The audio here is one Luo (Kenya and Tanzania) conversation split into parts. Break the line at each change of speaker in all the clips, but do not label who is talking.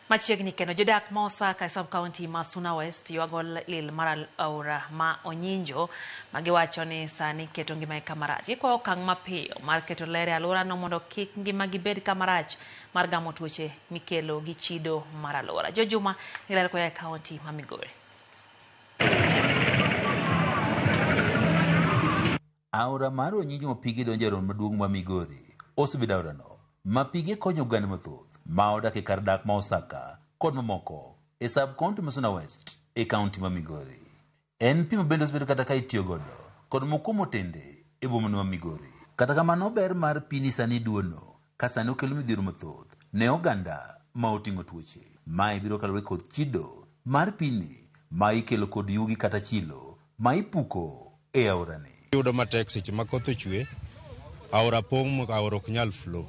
Machiegni kendo jodak ma Osaka e sub county ma Suna West ywago lil mar aora ma Onyinjo ma giwacho ni sani keto ngimagi kama rach. Gikwayo okang' mapiyo mar keto ler e alworano mondo kik ngimagi bed kama rach mar gamo tuoche mikelo gi chido mar alwora. Jo Juma nigi ler koa e kaunti ma Migori.
Aora mar Onyinyo ma pige donjo e aora maduong' ma Migori osebedo aorano ma pige konyo oganda mathoth ma odak e kar dak ma Osaka kod mamoko e sub county ma Suna West e kaunti ma Migori. En pi ma bende osebedo kata ka itiyo godo kod moko kuom otende e bomano ma Migori. Kata kamano ber mar pi ni sani duono ka sani okelo midhiero mathoth ne oganda ma oting'o tuoche. Mae biro kaluwore kod chido mar pini ma ikelo kod yugi kata chilo ma ipuko e aorani.
Iyudo matek seche ma koth ochwe, aora pong' aora ok nyal flow.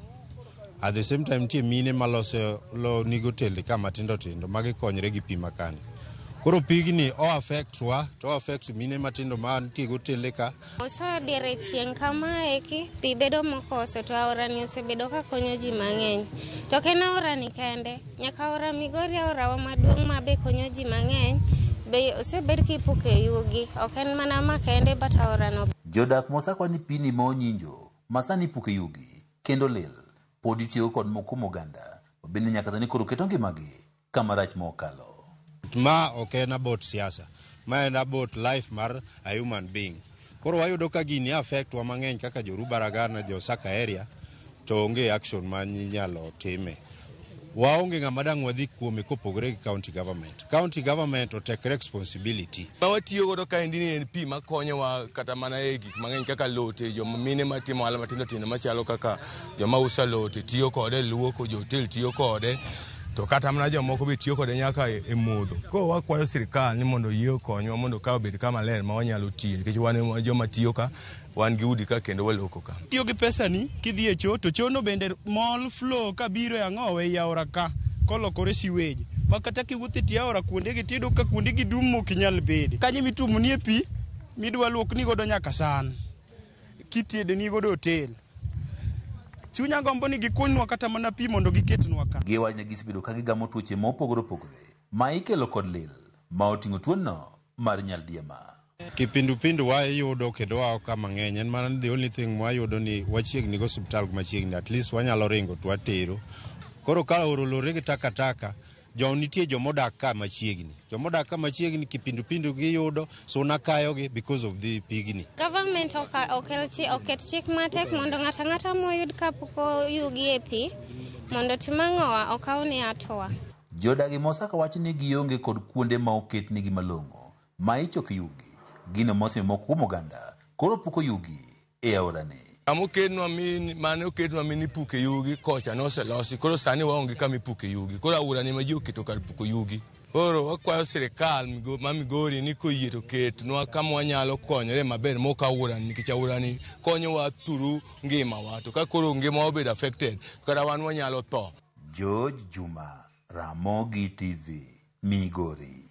At the same time nitie mine maloso lo nigo otende ka matindo tindo ma gikonyre gi pi makani. Koro pigni o affect wa to o affect mine matindo ma nitie gi otende ka.
Osoyo diere chieng' kamaeki, pi bedo mokoso to aorani osebedo ka konyo ji mang'eny. To ok en aorani kende, nyaka aora Migori aorawa maduong' ma be konyo ji mang'eny be osebed kipuke yugi. Ok en mana ma kende but aorano.
Jodak mosakwa ni pini ma onyinjo ma sani ipuke yugi kendo lil pod itiyogo kod moko kuom oganda ma bende nyaka sani koro keto ngimagi kama rach ma okalo.
Ma ok en about siasa, ma en about life mar a human being. Koro wayudo ka gini affect wa mang'eny kaka jo Rubaragana, jo Osaka area to onge action ma inyalo time. Waonge ng'ama dang' wadhi kuome kopogore gi county government. County government otake responsibility.
Ma watiyo godo kaendi ni en pi makonyowa kata mana e gik mang'eny kaka lote, joma mine matimo ohala matindo tindo machalo kaka joma uso alote tiyo kode e luoko, jo hotel tiyo kode, to kata mana jomoko be tiyo kode nyaka e modho. Koro wakwayo sirkal ni mondo oyie okonywa mondo ka obed kama ler ma wanyalo tiyo nikech wan ema joma tiyo ka, wan gi udi ka kendo waloko ka.
Tiyo gi pesani kidhi e cho to chono bende mol flow kabiro e ang'owe ei aora ka kolokore sewage ma kata kiwuotho e tie aora kuondegi tiyudo ka kuondegi dum mok inyal bede. Kanyo emituomonie pi midwa luokni godo nyaka san kitedoni godo hotel. Chunya gombo ni gikunynwa kata mana pi mondo giketnwa ka.
Giwacho ni gisebedo ka gigamo tuoche mopogore opogore ma ikelo kod lil ma oting'o tuono mar nyaldiema.
Kipindupindu wayudo kendo wao ka mang'eny en mana ni the only thing mwayudo ni wachiegni gi osiptal machiegni at least wanyalo ringo to watero. Koro ka aora olorre gi takataka jo nitie jomodak ka machiegni. Jomodak ka machiegni kipindupindu giyudo suna kayogi because of the pigni.
Government okel oket chik matek mondo ng'ato ang'ata moyud ka puko yugi e pi mondo otim ang'owa okawne hatua.
Jodagi ma Osaka wacho ni gionge kod kuonde ma oketnigi malong'o ma ichoke yugi, gino mosemiyo moko kuom oganda koro puko yugi e aorani.
Kama oketnwa mi mane oketnwa mi nipuke yugi kocha noselosi koro sani waonge kama ipuke yugi koro aorani ma ji oketo kar puko yugi. Koro wakwayo sirikal ma Migori ni koyie to ketnwa kama wanyalo konyore maber mok aorani nikech aorani konyowa through ngimawa to ka koro ngimawa obedo affected kata wan wanyalo tho.
George Juma, Ramogi TV, Migori.